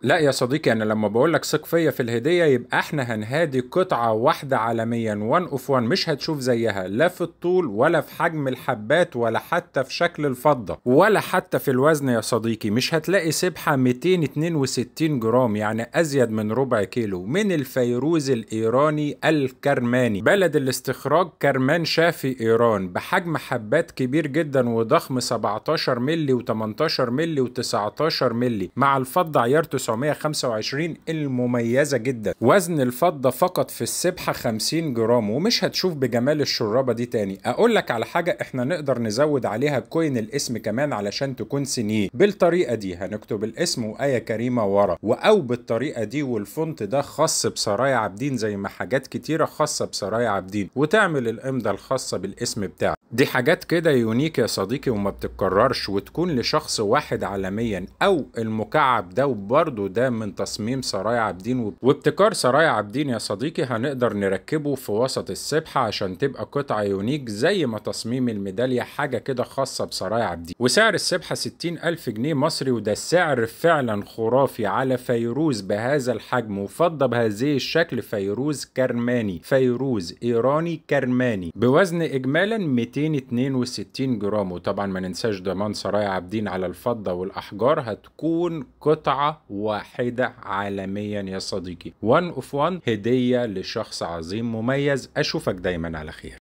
لا يا صديقي، انا لما بقول لك ثق فيا في الهدية يبقى احنا هنهادي قطعه واحدة عالميا، 1 of 1، مش هتشوف زيها لا في الطول ولا في حجم الحبات ولا حتى في شكل الفضة ولا حتى في الوزن يا صديقي. مش هتلاقي سبحه 262 جرام، يعني ازيد من ربع كيلو، من الفيروز الايراني الكرماني، بلد الاستخراج كرمان شاه في ايران، بحجم حبات كبير جدا وضخم 17 ملي و18 ملي و19 ملي، مع الفضة عيار 925 المميزة جدا. وزن الفضة فقط في السبحة 50 جرام، ومش هتشوف بجمال الشرابة دي تاني. اقول لك على حاجة، احنا نقدر نزود عليها coin الاسم كمان علشان تكون سنية. بالطريقة دي هنكتب الاسم وآية كريمة ورا، او بالطريقة دي، وال font ده خاص بسرايا عابدين زي ما حاجات كتيرة خاصة بسرايا عابدين، وتعمل الإمضة الخاصة بالاسم بتاعك. دي حاجات كده unique يا صديقي وما بتتكررش، وتكون لشخص واحد عالميا. او المكعب ده وبرده ده من تصميم سرايا عابدين وابتكار سرايا عابدين يا صديقي، هنقدر نركبه في وسط السبحة عشان تبقى قطعة unique زي ما تصميم الميدالية، حاجة كده خاصة بسرايا عابدين. وسعر السبحة 60,000 جنيه مصري، وده السعر فعلا خرافي على فيروز بهذا الحجم وفضة بهذه الشكل، فيروز كرماني، فيروز ايراني كرماني، بوزن اجمالا 262 جرام. وطبعا ما ننساش ضمان سرايا عابدين على الفضة والأحجار، هتكون قطعة واحدة عالميا يا صديقي، 1 of 1، هدية لشخص عظيم مميز. أشوفك دايما على خير.